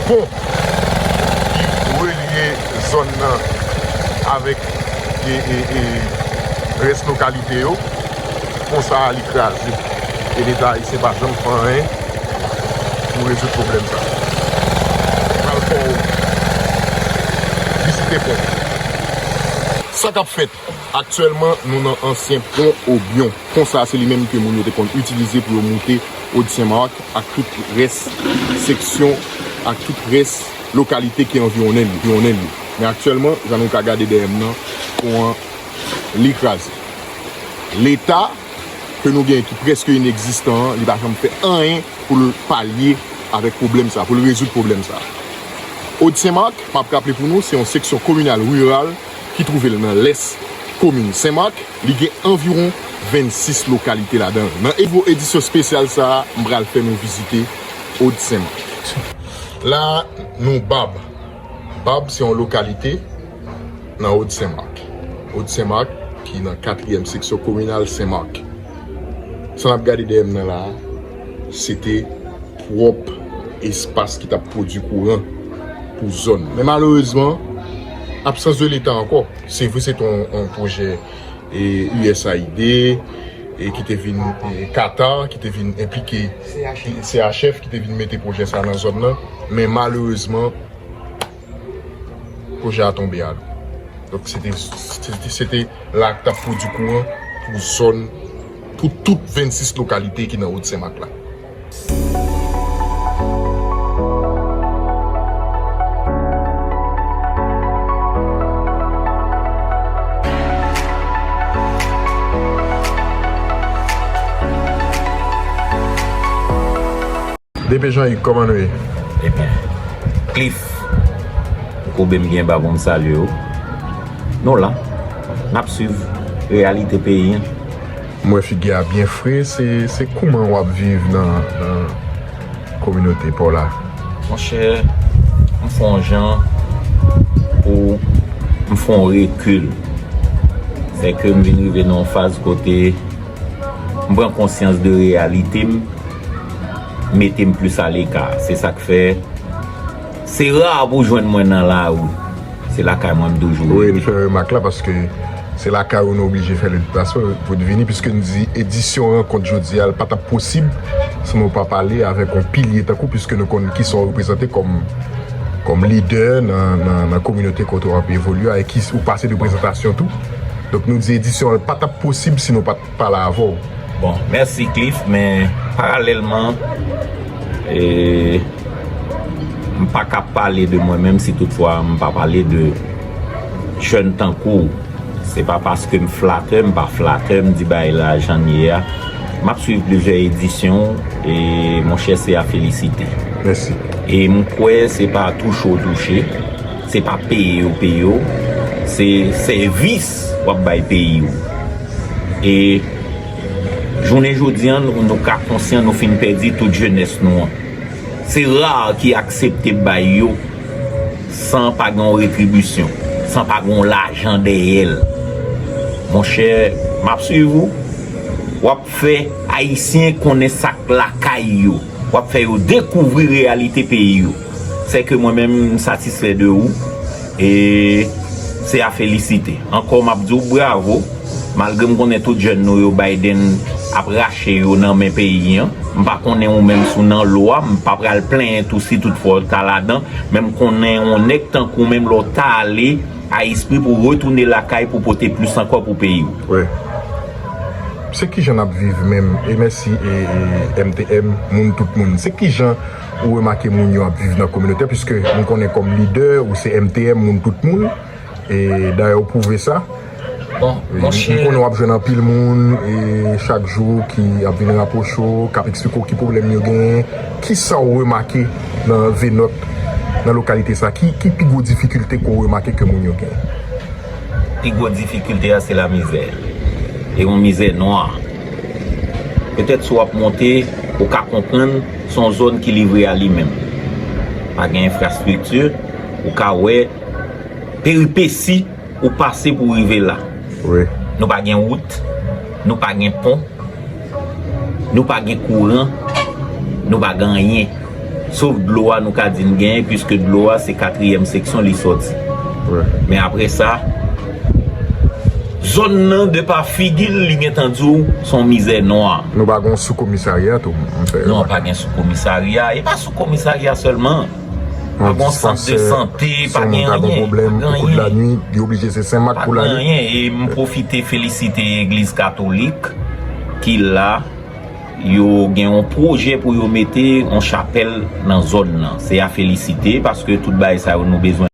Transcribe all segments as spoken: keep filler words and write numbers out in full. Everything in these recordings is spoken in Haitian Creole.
pon ki relye zòn nan avèk e, e, e, rès lokalite yo. Pon sa a, li kraze. E Leta ayisyen pa janm fè anyen pou rezoud pwoblèm sa a. Pral fè w vizite pon. Sa k ap fèt? Aktyèlman, nou nan ansyen pon Obyon. Pon sa a, se li menm ke moun yo te konn itilize pou yo moute Od Sen Mak ak tout rès seksyon ak tout rès lokalite ki anviwonnen li, anviwonnen li. Men aktyèlman, jan nou ka gade dèyè m nan, pon an, li kraze. Leta ke nou gen ki prèske inegzistan an, li pa janm fè anyen pou l palye avèk pwoblèm sa, pou l rezoud pwoblèm sa. Od Sen Mak, m ap raple pou nou, se yon seksyon kominal riral ki twouve l nan lès komin Sen Mak. Li gen anviwon vennsis lokalite ladan l. Nan nivo edisyon espesyal sa a, m pral fè nou vizite Od Sen Mak. La, nou Bab. Bab se yon lokalite nan Od Sen Mak. Od Sen Mak, ki nan katriyèm seksyon kominal Sen Mak. Sa n ap gade dèyè m nan la a, se te pwòp espas ki t ap pwodui kouran pou zòn. Men malerezman, absans de Leta ankò. Se vre, se te yon, yon pwojè, e, U S A I D, e ki te vin, e, Qatar, ki te vin enplike C H F, ki te vin mete pwojè sa nan zòn nan. Men malerezman, pwojè a tonbe a dlo. Donk, se te, se te, se te la k t ap pwodui kouran pou zòn, pou tout vennsis lokalite ki nan Od Sen Mak la. D P Jean Hugues, kòman nou ye? Ebyen, Cliff, ou koube m byen ba pou m salye w. Nou la, n ap swiv reyalite peyi an. M wè figi a byen fre, se, se kouman w ap viv nan, nan kominote pa w la? Monchè, m fè yon jan pou m fè yon rekil. Fè ke m vin rive nan yon faz kote m pran konsyans de reyalite m, mete m plis aleka. Se sa k fè, se ra pou w jwenn mwen nan lari. Se lakay mwen m toujou rete. Wi, n fè remak la paske se lakay ou nou oblije fè le deplasman pou n vini, piske n di edisyon rankont jodi a, l pa t ap posib si nou pa pale avèk yon pilye tankou, piske nou konn kisa w reprezante kòm, kòm lidè nan, nan, nan kominote kote w ap evolye a, e ki ou pase de prezantasyon tou. Donk, nou di edisyon an, l pa t ap posib si nou pa t pale avè w. Bon, mèsi Cliff, men paralèlman, e, m pa ka pale de mwen menm si toutfwa m pa pale de jèn tankou w. Se pa paske m flatè, m pa flatè, m di bagay la jan l ye a. M ap swiv plizyè edisyon, e monchè, se a felisite. Mèsi. E m kwè se pa touche w touche, se pa peye yo peye w, se sèvis w ap bay peyi w. E jounen jodi a, nou, nou ka konsyan nou fin pèdi tout jenès nou an. Se ra ki aksepte bay yo san pa gen yon retribisyon, san pa gen yon lajan dèyè l. Monchè, m ap swiv ou. W ap fè Ayisyen konnen sa k lakay yo. W ap fè yo dekouvri reyalite peyi yo. Sèke mwen menm, m satisfè de ou. E se a felisite. Ankò, m ap di w bravo. Malgre m konnen tout jèn nou yo, Biden ap rache yo nan men peyi an. M pa konnen ou menm si w nan lo a, m pa pral plenyen tou si toutfwa w ta ladan, men m konnen yon nèg tankou w menm lè w ta ale a espri pou w retounen lakay pou pote plis ankò pou peyi w. Wi. Se kijan n ap viv menm? E mèsi, e, e, M T M, moun tout moun. Se kijan ou remake moun yo ap viv nan kominote a, piske m konnen kòm lidè, ou se M T M, moun tout moun. E dayè, ou pwouve sa. Bon, e, monchè, m konnen w ap jwenn anpil moun, e, chak jou ki ap vin rapwoche w, k ap eksplike w ki pwoblèm yo genyen. Kisa w remake nan Venòt, nan lokalite sa? Ki, ki pi gwo difikilte ke w remake ke moun yo genyen? Pi gwo difikilte a, se lamizè. E yon mizè nwa. Petèt si w ap monte, ou ka konprann, se yon zòn ki livre a li menm. Pa gen enfrastrikti, ou ka wè peripesi ou pase pou w rive la. Wi. Nou pa gen wout, nou pa gen pon, nou pa gen kouran, nou pa gen anyen. Sof dlo a, nou ka di n genyen, piske dlo a se katriyèm seksyon li sòti. Men apre sa, zòn nan, de pa figi l, li gentan di w se yon mizè nwa. Nou pa gen yon sou komisarya tou? Non, pa gen sou komisarya. E pa sou komisarya sèlman. Pa gen yon sant de sante, pa gen anyen. Pa gen anyen. Li oblije se Senmak pou l ale. Pa gen anyen. E m pwofite felisite Legliz Katolik ki la. Yo gen yon pwojè pou yo mete yon chapèl nan zòn nan. Se a felisite, paske tout bagay sa yo nou bezwen.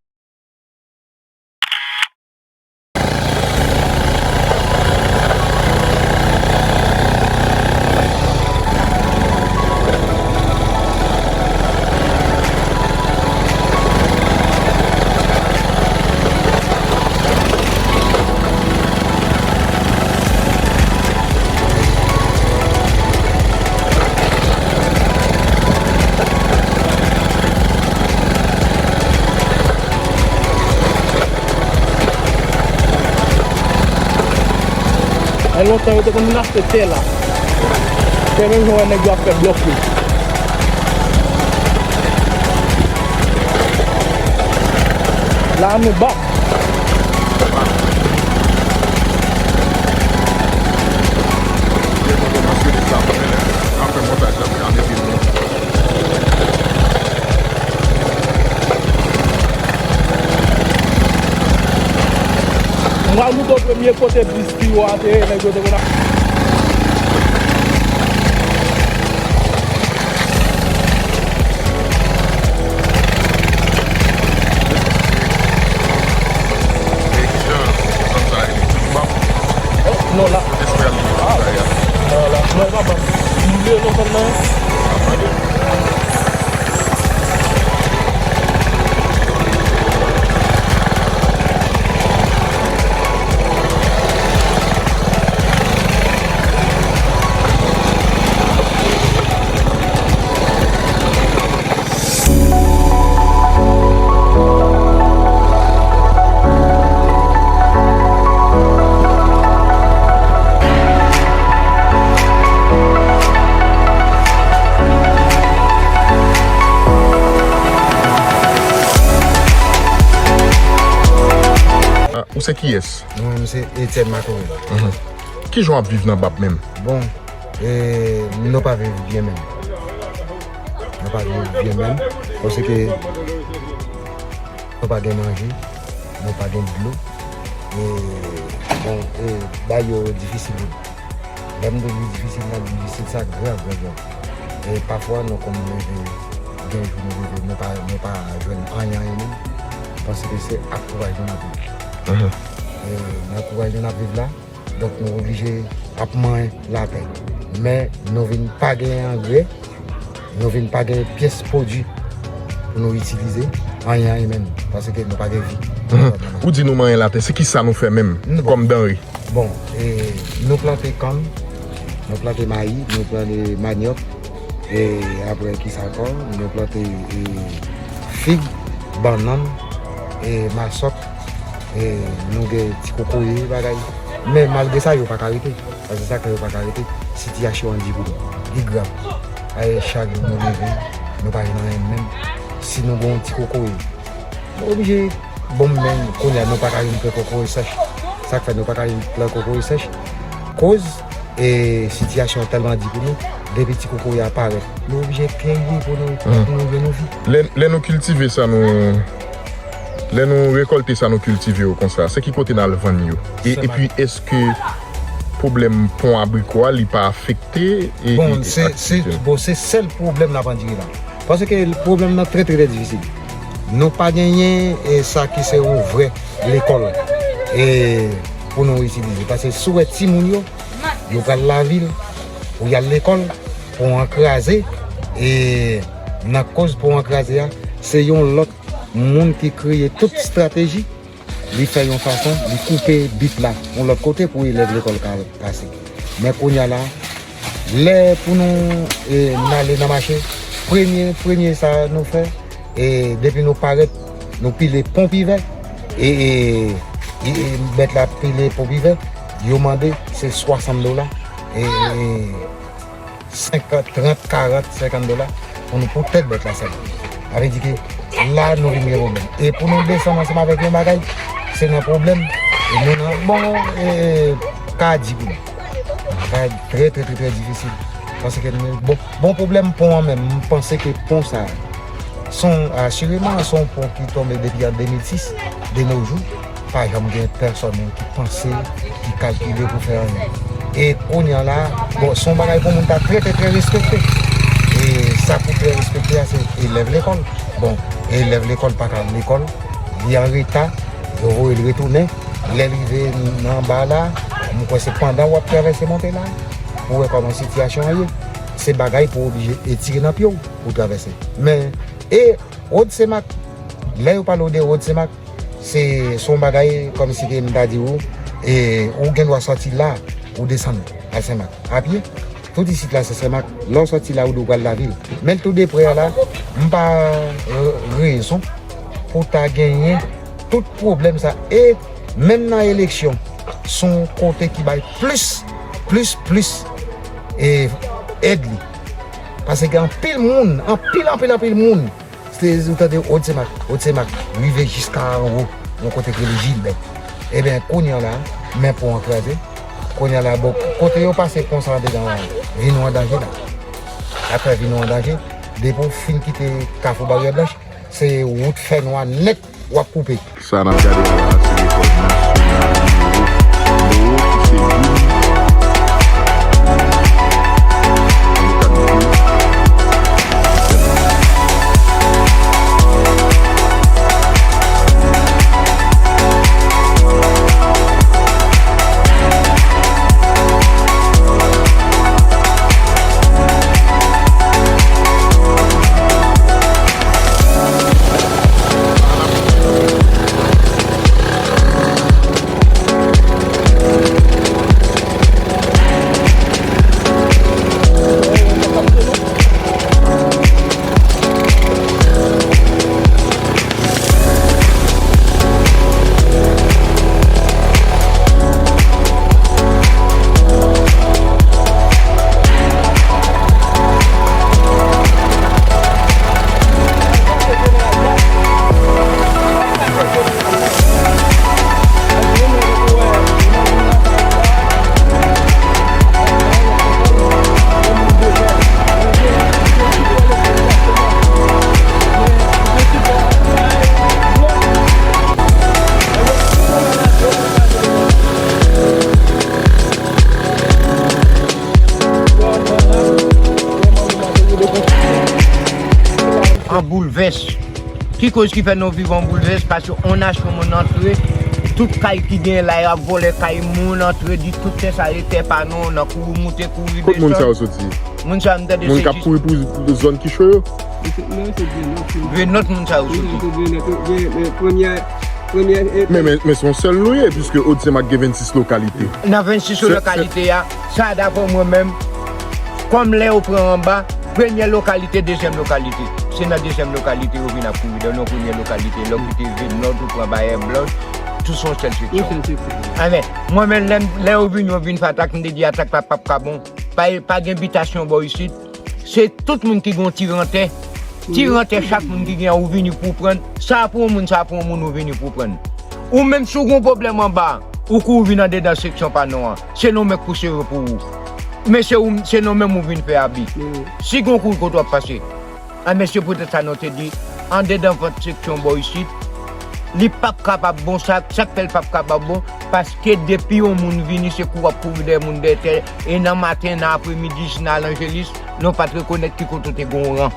Gen lontan yo te konn vin achte tè la. Se menm jan w wè nèg yo ap fè blòk yo. La nou bak. M pral montre w premye kote bis ki yo atere, nèg yo te konn ap. Non, la. Ah, non, la. Non, la. Non, e pa banm. M bliye non, banm nan. Ah, ou se kiyès? Mwen menm se Etienne Makorel. Mhm. Kijan w ap viv nan Bab menm? Bon, e, nou pa viv byen menm. Nou pa viv byen menm, paske nou pa gen manje, nou pa gen dlo. E, bon, e, bagay yo difisil vre. Lè m di w li difisil, la, li difisil, sa grav, grav, grav. E pafwa, nou konn leve, gen jou nou leve, nou pa, nou pa jwenn anyen, anyen menm, paske se ak kouraj nou n ap viv. Mhm. E nan kouraj nou n ap viv la, donk nou oblije ap manyen latè. Men nou vin pa gen angrè, nou vin pa gen pyès pwodui pou nou itilize, anyen, anyen menm, paske nou pa gen vi. Mhm. Ou di nou manyen latè, se ki sa nou fè menm kòm danre? Bon, e, nou plante kann, nou plante mayi, nou plante manyòk, e apre ki sa ankò, nou plante, e, fig, bannann, e, masòk, e nou gen ti kokoye, bagay. Men malgre sa, yo pa ka rete. Paske sa fè yo pa ka rete, sitiyasyon an di pou nou. Li grav. Ayè, chak jou nou leve, nou pa jwenn anyen menm. Si nou gen yon ti kokoye, nou oblije, bon, men kounye a, nou pa ka jwenn plen kokoye sèch. Sa k fè nou pa ka jwenn plen kokoye sèch, koz, e, sitiyasyon an tèlman di pou nou, depi ti kokoye a parèt, nou oblije keye pou nou, pou nou jwenn yon vi. Lè, lè nou kiltive sa, nou, lè nou rekòlte sa nou kiltive yo konsa, se ki kote n al vann yo? E, epi, èske pwoblèm pon abriko a, li pa afekte e, bon, e, se, se, aktivite nou? Bon, se sèl pwoblèm n ap andire la. Paske pwoblèm nan trè, trè, trè difisil. Nou pa genyen, e, sa ki se yon vrè lekòl, e, pou nou itilize. Paske si w wè timoun yo, yo pral lavil pou y al lekòl, pon an kraze, e nan koz pon an kraze a, se yon lòt moun ki kreye tout estrateji, li fè yon fason, li koupe bit la yon lòt kote pou elèv lekòl ka pase. Men kounye a la, lè pou nou, e, n ale nan mache, premye, premye sa nou fè, e, depi nou parèt, nou pile pon pivè, e, e, e, e, mèt la pile pon pivè, yo mande se swasant dola, e, e, senkant, trant, karant, senkant dola. Pou nou pote tèt bèt la sèlman. Sa vle di ke la nou vin gen pwoblèm. E pou nou desann ansanm avèk yon bagay, se nan pwoblèm. E nou nan, bon, e, ka di pou nou. Bagay trè, trè, trè, trè difisil. Paske nou, bon, bon pwoblèm pon an menm, m panse ke pon sa, se yon, asireman, se yon pon ki tonbe depi an de mil sis, de nos jours. Pa janm gen pèsòn ki panse, ki kalkile pou fè anyen. E kounye a la, bon, se yon bagay pou moun ta trè, trè, trè respekte. E sa pou trè respekte a, se elèv lekòl. Bon, elèv lekòl pa ka al lekòl, li an reta, yo voye l retounen. Lè l rive nan anba la, m kwè se pandan w ap travèse monte la, pou wè kòman sitiyasyon an ye. Se bagay pou oblije etire nan pye w pou travèse. Men, e Rodsemak, lè yo pale w de Rodsemak, se, se yon bagay kòmsi ke m ta di w, e, ou gen dwa sòti la, ou desann al Senmak a pye. Tout isit la se Senmak. Lè w sòti la, ou di w pral lavil. Men l tou de prè a la, m pa, e, rezon pou ta genyen tout pwoblèm sa. E menm nan eleksyon, se yon kote ki bay plis, plis, plis, e, èd li. Paske gen anpil moun, anpil, anpil, anpil moun, se ou tande Rodsemak, Rodsemak, rive jiska anwo, yon kote ki rele Jilbè. Ebyen, kounye a la, men pon an kraze. Kounye a la, bon, kote yo pase pon sa andedan, vi nou an danje la. Apre vi nou an danje, depi w fin kite Kafou Baryè Blanch, se wout fènwa nèt w ap koupe. Sa n ap gade a la, se lekòl nasyonal nimewo, nimewo ki se youn. An boulvès. Ki koz ki fè nou viv an boulvès? Paske on nasyon moun antre, tout kay ki gen la, y ap vòlè kay moun, antre di tout tè sa e tè pa nou, nan kouri moute, kouri desann. Kot moun sa yo soti? Moun sa yo, m tande se jis moun k ap kouri pou, pou zòn Kicho yo? Grenòt moun sa yo soti. Premyè, premyè, e, men, men, men se yon sèl nou ye, piske Rodsemak gen vennsis lokalite. Nan vennsis lokalite a, sa daprè mwen menm, kòm lè yo pran anba, premyè lokalite, dezyèm lokalite. Se nan dezyèm lokalite yo vin ap kouri, nan premyè lokalite, lè w kite Grenòt, ou pran Bayè Blanch, tout se yon sèl seksyon. Yon sèl seksyon. Amè, mwen menm, lè m, lè yo vin, yo vin fè atak, m te di atak la p ap ka bon. Pa, pa gen bitasyon bò isit. Se tout moun ki gen yon ti rantè. Ti rantè chak moun ki gen an ou vini pou prann. Sa pou yon moun, sa pou yon moun ou vini pou prann. Ou menm si w gen yon pwoblèm anba, ou kouri vin andedan seksyon pa nou an. Se nou menm k pou sere pou ou. Men se ou, se nou menm ou vin fè abi. Si gen yon kouri kote w ap pase. Anben se poutèt sa nou te di, andedan vant seksyon bò isit, li p ap kapab bon, sa, sa k fè l p ap kapab bon, paske depi yon moun vini, se kou w ap kouri dèyè moun dèyè tè, e nan maten, nan apremidi, jis nan Alanjelis, nou pa t rekonèt ki kote w te gen yon ran.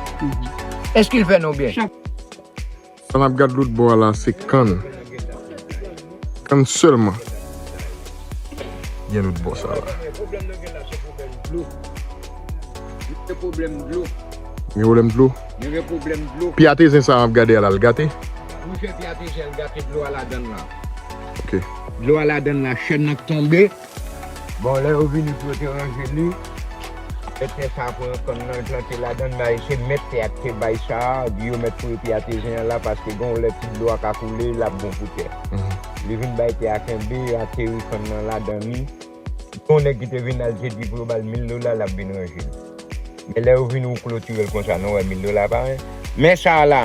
Èske l fè nou byen? Sa n ap gad lòt bò a la, se kann. Kann sèlman. Gen lòt bò sa la. Pwoblèm nou gen la, se pwoblèm dlo. Nou gen pwoblèm dlo. Gen pwoblèm dlo? Nou gen pwoblèm dlo. Pye atezen sa a ap gade a la, l gate? Monchè, pye atezen an gate, dlo a ladann la. Ok. Dlo a ladann la, chèn nan k tonbe. Bon, lè yo vini pou yo te ranje li, mèt tè sa a pran kann nan, l plante ladann, bay, se mèt tè a ki te bay sa a, di yo mèt foure pye atezen an la, paske gen yon lè ti dlo a ka koule, l ap bon pou tè. Mhm. Li vin bay tè a kenbe, ateri kann nan ladann li. Yon nèg ki te vin al te di pou yo ba l mil dola, l ap vin ranje l. Men lè yo vin ou klotire l konsa, nou wè mil dola pa anyen. Men sa a la,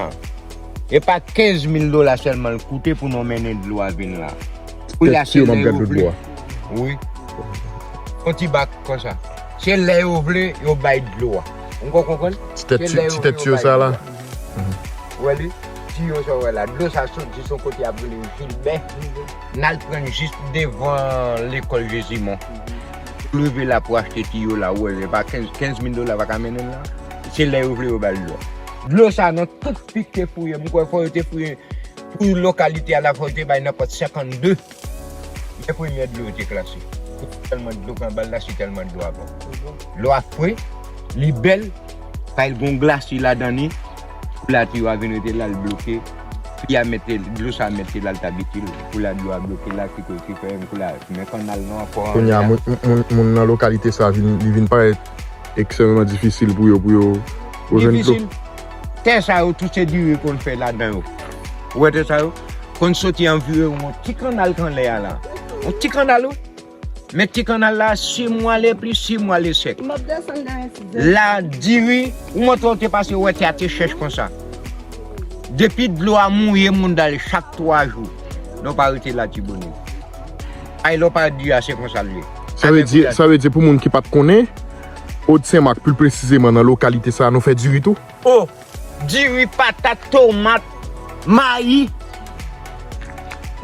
e pa kenz mil dola sèlman l koute pou nou mennen dlo a vin la. Pou y achte lè yo vle. Wi. Yon ti bak konsa. Se lè yo vle, yo bay dlo a. Ou konprann? Ti tèt yo sa la. Ou wè li? Tiyo sa w wè la. Dlo sa sot jis yon kote ap rele Jilbè. N al pran l jis devan lekòl Jezimon. Leve la pou achte tiyo la, ou wè, se pa kenz, kenz mil dola pa ka mennen l la. Se lè yo vle yo ba l dlo. Dlo sa nan tout pik te fouye, m kwè fò yo te fouye pou lokalite a la, fò yo te bay nenpòt senkannde. Men premyè dlo yo te klase. Tèlman dlo k anba l la, se tèlman dlo a bon. Dlo a fre, li bèl, kay l gon glasi ladan li. Kou la tiyo a vin rete la, l bloke. Pi a mete, dlo sa mete la, l t ap itil. Kou la dlo a bloke la, ki kote ki fè, kou la, men kannal nan ankò. Kounye a, moun, moun, moun nan lokalite sa, vin, li vin parèt ekstrèmeman difisil pou yo, pou yo, pou yo jwenn dlo. Difisil. Tè sa yo, tout se diri konn fè ladan yo. Ou wè tè sa yo? Konn soti anviwon yon ti kannal k anlè a la. Yon ti kannal, wi. Men ti kannal la, si mwa le pli, si mwa le sèk. M ap desann nan yon ti zèl. La, diri, ou montre w te pase, ou wè tè a te chèch konsa. Depi dlo a mouye moun dal chak twa jou. Non pa rete Latibonit. Ay, lè w pa di a, se konsa l ye. Sa vle di, sa vle di pou moun ki pa t konnen, Od Senmak, pli presizeman nan lokalite sa a, nou fè diri tou? O, diri, patat, tomat, mayi.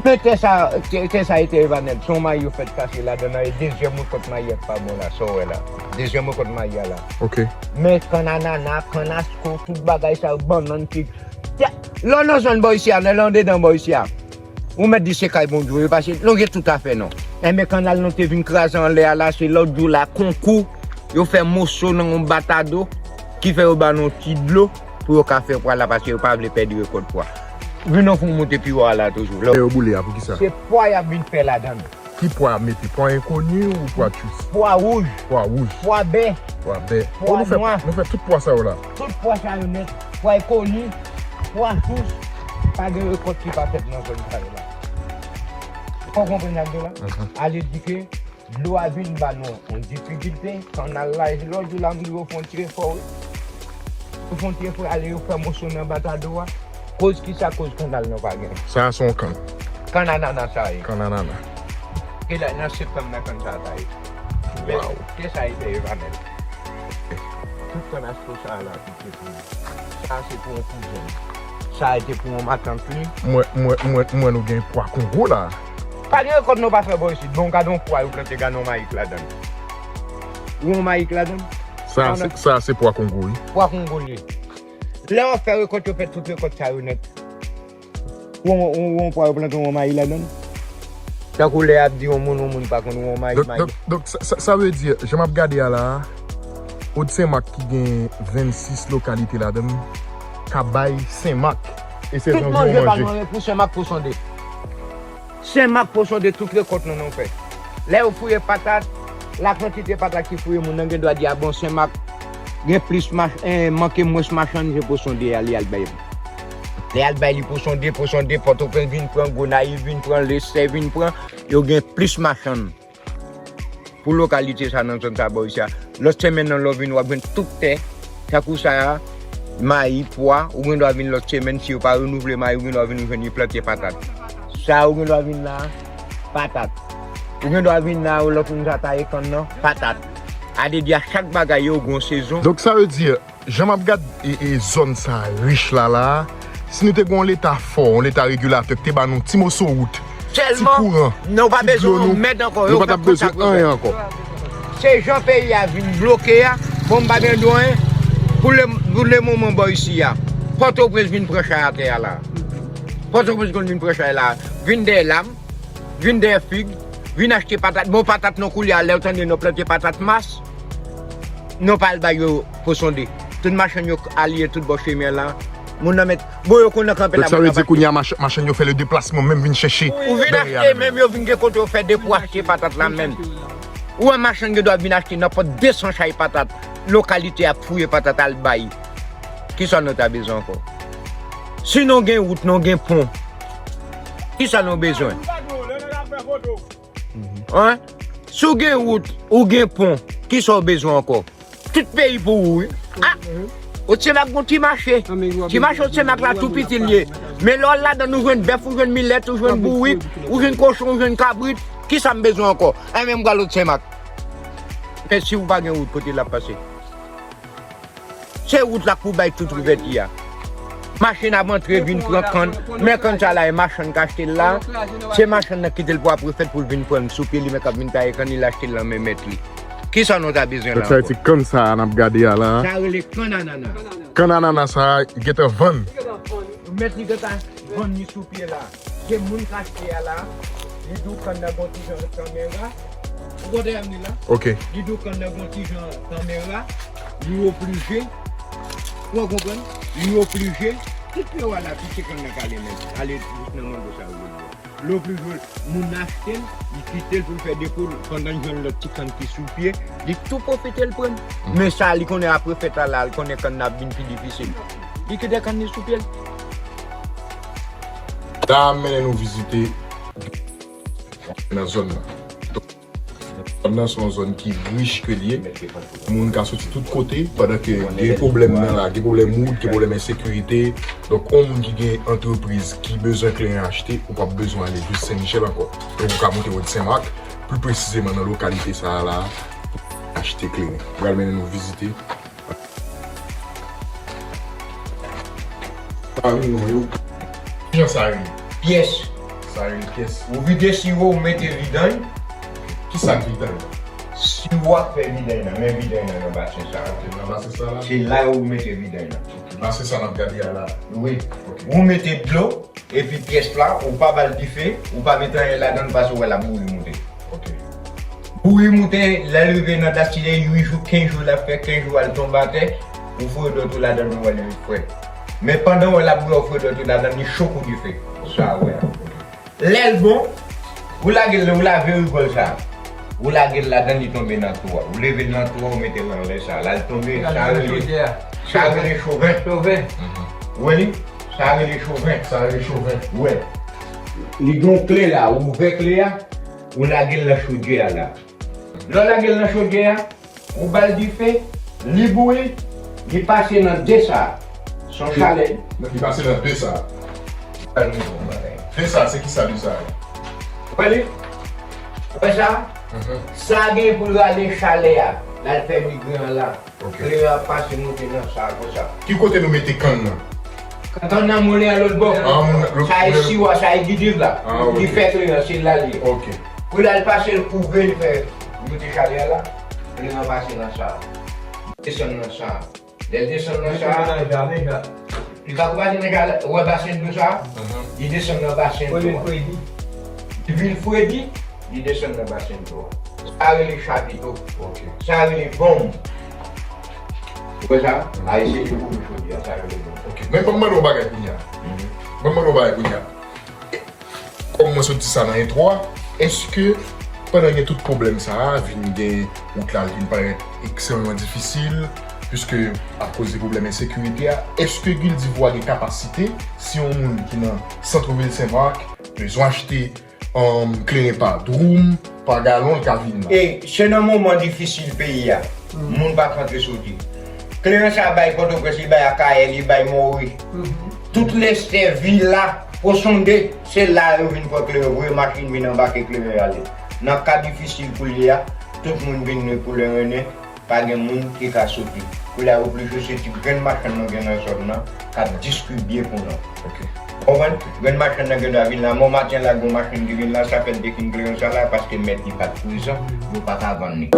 Men tè sa, tè, tè sa e tè Evanèl. Se yon mayi yo fèk kache ladan nan, e dezyèm rekòt mayi a k pa bon la, sa w wè la. Dezyèm rekòt mayi a la. Ok. Men kann anana, kann asko, tout bagay sa yo, bannann, fig. Tè, lè w nan zòn bò isi a, lè w andedan bò isi a, ou mèt di se kay Bondye w ye, paske nou gen tout afè nou. Enben, kannal nou te vin kraze anlè a la, se lòt jou la, konkou, yo fè moso nan yon batado, ki fè yo ba nou ti dlo, pou yo ka fè pwa la, paske yo pa vle pèdi rekòt pwa. Vin nan fon moute pi wo a la toujou. Lè yo boule a, poukisa? Se pwa y ap vin fè ladan l. Ki pwa y ap mete? Pwa enkoni ou pwa tchous? Pwa wouj. Pwa wouj. Pwa bè. Pwa bè. Pwa nwa. Oh, nou fè, nou fè tout pwa sa yo la. Tout pwa sa yo nèt. Pwa enkoni, pwa tchous, pa gen rekòt ki pa fèt nan zòn sa yo la. Fò w konprann sa m di w la. Mhm. Ale di ke dlo a vin ba nou yon difikilte, kannal la, e lòt jou la m rive yon fwontyè fò, wi. Yon fwontyè fò, ale yo fè moso nan batado a. Koz kisa? Koz kannal nou pa gen. Sa a se yon kann. Kann anana sa ye. Kann anana. E la, nan septanm nan kann sa a ta ye. Men, waw, tè sa e tè Evanèl. Tout kann asko sa a la, piti pou sa a se pou yon kouzen. Sa a te pou yon matant li. Mwen, mwen, mwen, mwen nou gen pwa Kongo la. Pa gen rekòt nou pa fè bò isit. Bon, gade yon pwa yo plante, gade yon mayik ladan l. Ou yon mayik ladan l? Sa a se, sa a se pwa Kongo, wi. Pwa Kongo l ye. Lè w ap fè rekòt, yo fè tout rekòt sa yo nèt. Ou, ou, ou yon pwa yo plante yon mayi ladan l. Tankou lè y ap di yon moun, yon moun pa konn yon mayi, donk, mayi. Donk, donk, sa, sa, sa vle di, jan m ap gade a la a, Od Senmak ki gen vennsis lokalite ladan l, ka bay Senmak. E se tout manje pa nou anyen pou Senmak pou sonde. Senmak pou sonde tout rekòt nou nou fè. Lè yo fouye patat, la kantite patat ki fouye moun nan gen dwa di a bon Senmak gen plis mach, eh, manke mwens machann se pou sonde a li al bay. Lè al bay li pou sonde, pou sonde, Pòtoprens vin pran, Gonayiv vin pran, Lesè vin pran, yo gen plis machann. Pou lokalite sa nan zòn sa bò isi a. Lòt semèn nan lè w vin w ap jwenn tout tè. Tankou sa a, mayi, pwa, ou gen dwa vin lòt semèn, si yo pa renouvle mayi, ou gen dwa vin ou jwenn li plante patat. Sa a ou gen dwa vin la, patat. Ou gen dwa vin la, lòt moun sa taye kann nan, patat. A de di a chak bagay yo gon sezon. Donk sa vle di, jan m ap gad e, e zòn sa rich la la, si nou te gen yon leta fò, yon leta regilatè ki te ba nou ti moso wout, ti kouran, ti dlo, nou pa t ap bezwen anyen ankò. Se jan peyi a vin bloke a, bon, m pa gen dlo anyen. Pou le, pou le moman bò isi a, Pòtoprens vin pran chay atè a la. Pòtoprens konn vin pran chay la. Vin dèyè lam, vin dèyè fig, vin achte patat. Bon, patat nou koulye a, lè w tande nou plante patat mas, nou pa al bay yo pou sonde. Tout machann yo aliye tout bò chemen an la. Moun nan mèt, bon, yo konn nan kanpe la. Donk sa vle di kounye a mach-, machann yo fè le deplasman menm vin chèche. Ou vin achte menm, yo vin gen kote yo fè depo achte patat la menm. Ou wè machann gen dwa vin achte nenpòt de san chay patat. Lokalite ap fouye patat al bay. Kisa nou ta bezwen ankò? Si nou gen wout, nou gen pon, kisa nou bezwen? Hein? Si w gen wout, ou gen pon, kisa w bezwen ankò? Tout peyi pou ou, wi. Ah! Otsemak gon ti mache. Ti mache Otsemak la tou piti l ye. Men lè w al ladan l, ou jwenn bèf, ou jwenn milèt, ou jwenn bourik, ou jwenn kochon, ou jwenn kabrit. Kisa m bezwen ankò? Enben, m pral Otsemak. Men si w pa gen wout, kote l ap pase? Se wout la k pou bay tout ouvèti a. Machann ap antre vin pran kann. Men kann sa la, e machann k achte l la. Se machann nan ki kite l pou ap refèt pou l vin pran l sou pye li, men k ap vin taye kann li, l achte l nan men mèt li. Kisa nou ta bezwen la ankò? Sa vle di kann sa a n ap gade a la. Sa rele kann anana. Kann anana sa a, gentan vann. Mèt li gentan vann li sou pye la. Gen moun k achte a la, li di w kann nan gon ti jan kanmera. Ou konprann m di la? Ok. Li di w kann nan gon ti jan kanmera, li oblije. Ou konprann? Li oblije. Tout pye w a la, tout se kann nan k ale nèt. Ale jis nan mango sa yo. Li oblije moun achte l, li kite l pou l fè depo l, pandan l jwenn lòt ti kann ki sou pye, li tou pwofite l pran. Men sa, li konnen apre fèt la, la, li konnen kann nan ap vin pi difisil. Li kite kann li sou pye l. La, m mennen nou vizite nan zòn nan. Donk, zòn nan se yon zòn ki rich ke l ye. Moun ka soti tout kote, pandan ke gen pwoblèm nan la, gen pwoblèm wout, gen pwoblèm ensekirite. Donk, yon moun ki gen antrepriz ki bezwen kleren achte, ou p ap bezwen ale jis Sen Michèl ankò. Donk, ou ka moute wòt Senmak, pli presizeman nan lokalite sa a la, achte kleren. M pral mennen nou vizite. Sa wi, non, yo. Kijan sa rele? Pyès. Sa rele pyès. Ou vide siwo, ou mete vidanj. Kisa k vidanj? Siwo a k fè vidanj nan, men vidanj nan nan basen sa a. Ok, nan basen sa la? Se la yo mete vidanj nan. Ok, basen sa n ap gade a la? Wi. Ok. Ou mete dlo. Epi pyès la, ou pa ba l dife, ou pa mete anyen ladan l, paske w wè l ap bouri moute. Ok. Bouri moute, lè l rive nan dat, si se uit jou, kenz jou l ap fè, kenz jou a l tonbe atè, ou foure dwèt ou ladan l, ou wè l vin frèt. Men pandan w wè l ap bouri, ou foure dwèt ou ladan l, li cho kou dife. Sa a, wè a. Lè l bon, ou lage l, ou lave rigòl sa a. Ou lage l ladan, li tonbe nan twou a. Ou leve l nan twou a, ou mete l anlè sa a. La l tonbe, sa a rele, sa a rele choven. Choven. Ou wè li? Sa a rele choven. Sa a rele choven. Ou wè. Li gen yon kle la, ou ouvè kle a, ou lage l nan chodyè a la. Lè w lage l nan chodyè a, ou ba l dife, li bouyi, li pase nan de sa a. Se yon chalè. Li pase nan de sa a. De sa a, se ki sa de sa a? Ou wè li? Ou wè sa? Mhm. Sa a gen pou l rale chalè a. L al fè migren an la. Ok. Kleren an ap pase moute nan sa a konsa. Ki kote nou mete kann nan? Kann nan moulen an lòt bò. Ah, moun, lòt, sa e siwo a, sa e gidil la. Ah, ok. Li fè kleren an, se la li ye. Ok. Pou l al pase l kouvri, li fè moute chalè a la. Kleren an pase nan sa a. Desann nan sa a. Lè l desann nan sa a, li pa kou pase nan jalè, ou wè basen dlo sa a? Mhm. Li desann nan basen dlo a. Li vin fredi, li desann nan basen dlo a. Sa rele chapito. Ok. Sa rele bonm. Ou wè sa? Mhm. A eseye pou nou chodi a, sa rele bonm. Ok. Men ban m mande yon bagay kounye a. Mhm. Ban m mande yon bagay kounye a. Kòm mwen sot di sa nan entwo a, èske pandan gen tout pwoblèm sa a, vin gen wout la vin parèt ekstrèmman difisil, piske akoz de pwoblèm ensekirite a, èske Gildivo a gen kapasite, si yon moun ki nan santvil Senmak bezwen achte, um, kleren pa dwoum, pa galon, l ka vin la? E se nan moman difisil peyi a, moun pa k rantre soti. Kleren sa bay Pòtoprens, li bay Akayè, li bay Mòri. Tout lestè vil la, Pòsonde, se la yo vin pran kleren, voye machin vin anbake kleren ale. Nan ka difisil koulye a, tout moun vin pou le rennen, pa gen moun ki ka soti. Koulye a oblije se ti grenn machann nou gen nan zòn nan k ap distribye pou nou. Ok. Konprann? Grenn machann nan gen dwa vin la, bon maten la, gon machin ki vin la, sa fè l dekin kleren sa la, paske mèt li pa t prezan, yo pa ka vann li.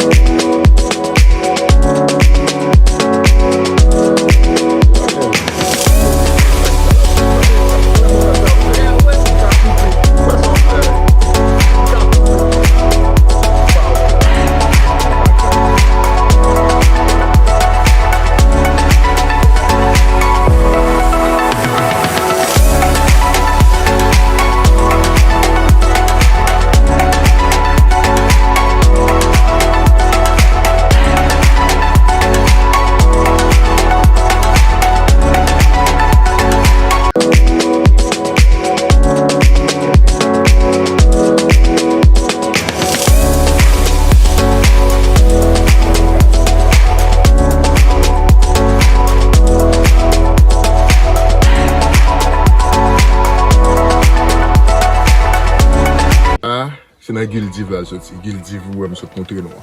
Se nan Gildiv la l soti. Gildiv ou wè m sot montre nou an.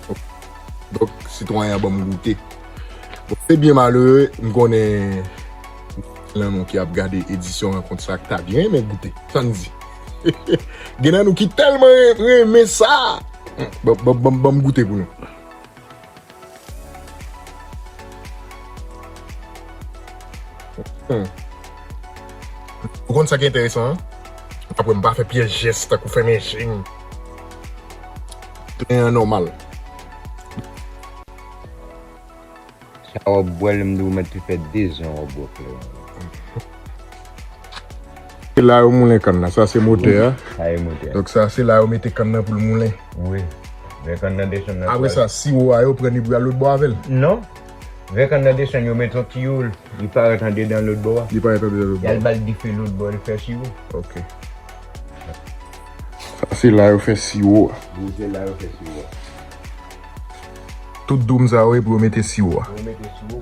Donk, donk, sitwayen an ban m goute. Bon, se byen malere, m konnen nan nou ki ap gade edisyon rankont sa k ta byen renmen goute. Sa n di. Gen nan nou ki tèlman re- renmen sa. Ban, ban, ban, ban m goute pou nou. Hmm. Ou konn sa ki enteresan an? Apre m pa fè pyès jès tankou fèmen je m. Plen an nòmal. Sa w ap bwè l, m di w mèt te fè dezan w ap bwè flè. Se la yo moulen kann nan. Sa se motè a. Sa e motè. Donk sa se la yo mete kann nan pou l moulen. Wi. Lè kann nan desann nan. Apre sa, siwo a yo pran li pou y al lòt bò avè l. Non. Lè kann nan desann, yo mete yon tiyo, li parèt andedan lòt bò a. Li parèt andedan lòt bò. Y al ba l dife lòt bò, li fè siwo. Ok. Sa se la yo fè siwo a. Wi, se la yo fè siwo a. Tout doum sa yo e pou yo mete siwo a. Yo mete siwo.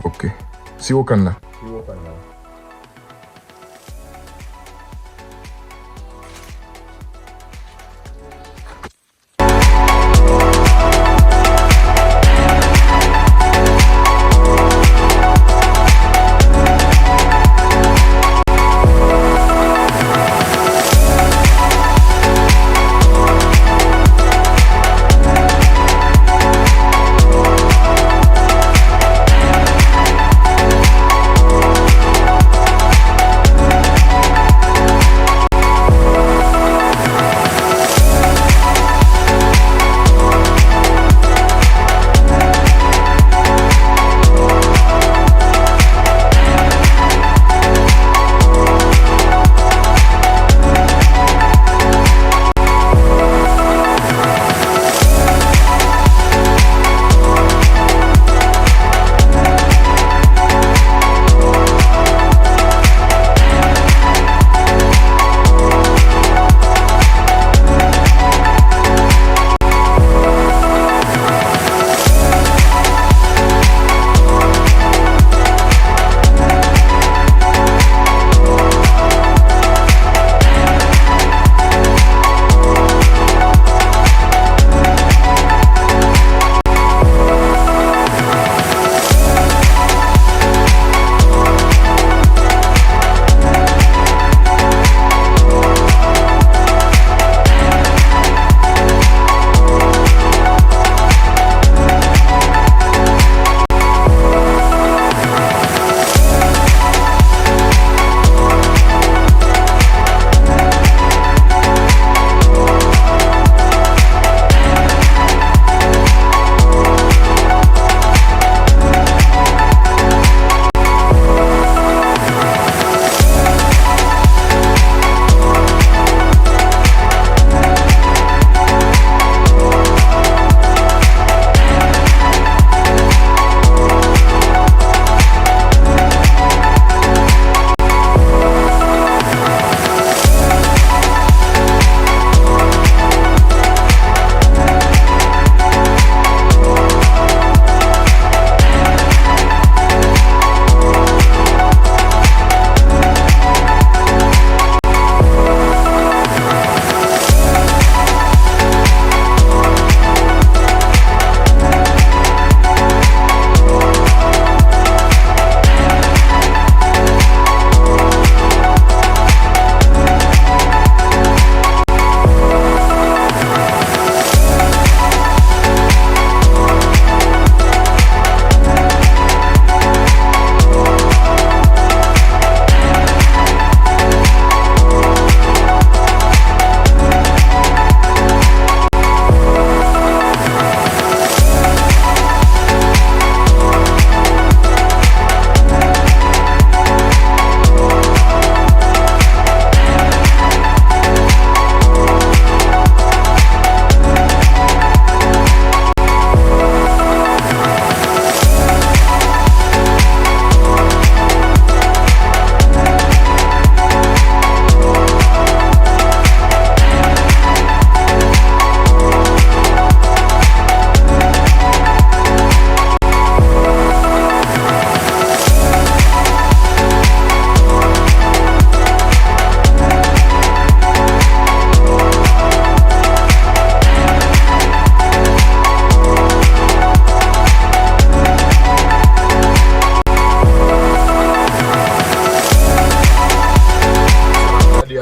Ok. Siwo kann nan. Siwo kann nan.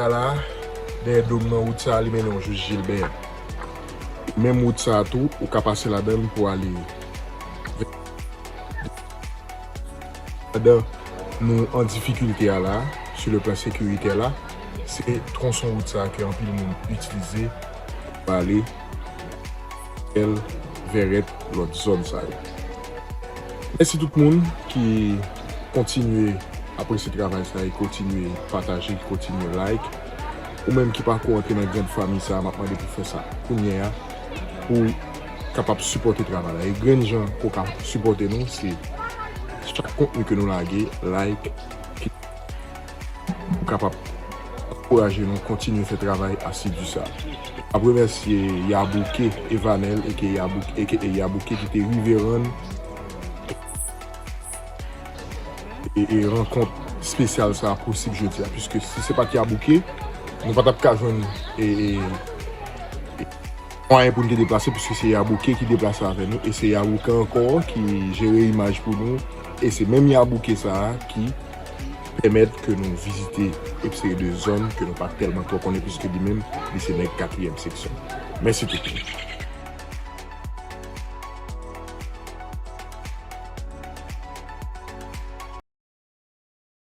a la, dèyè dòm nan, wout sa a, li mennen w jis Jilbè. Menm wout sa a tou, ou ka pase ladan l pou ale pandan nou an difikilte a la, sur le plan sécuritaire la, se tronson wout sa a ke anpil moun itilize pou ale Bèl, Vèrèt, lòt zòn sa yo. Mèsi tout moun ki kontinye apresye travay sa e kontinye pataje, ki kontinye like. Ou menm ki pako antre nan grenn fanmi sa a, m ap mande pou fè sa kounye a pou kapab sipòte travay la. E grenn jan pou w ka sipòte nou, se chak kontni ke nou lage, like, ki pou kapab ankouraje nou kontinye fè travay asidi sa. M ap remèsye Yabouke Evanel, aka Yabouke, aka Yabouke ki te rive rann e, e rankont espesyal sa a posib jodi a, piske si se pa t Yabouke, nou pa t ap ka jwenn e, e, e, mwayen pou n te deplase, piske se Yabouke ki deplase avè nou, e se Yabouke ankò ki jere imaj pou nou, e se menm Yabouke sa a ki pèmèt ke nou vizite yon seri de zòn ke nou pa tèlman twò konnen, piske li menm, li se nèg katriyèm seksyon. Mèsi tout moun.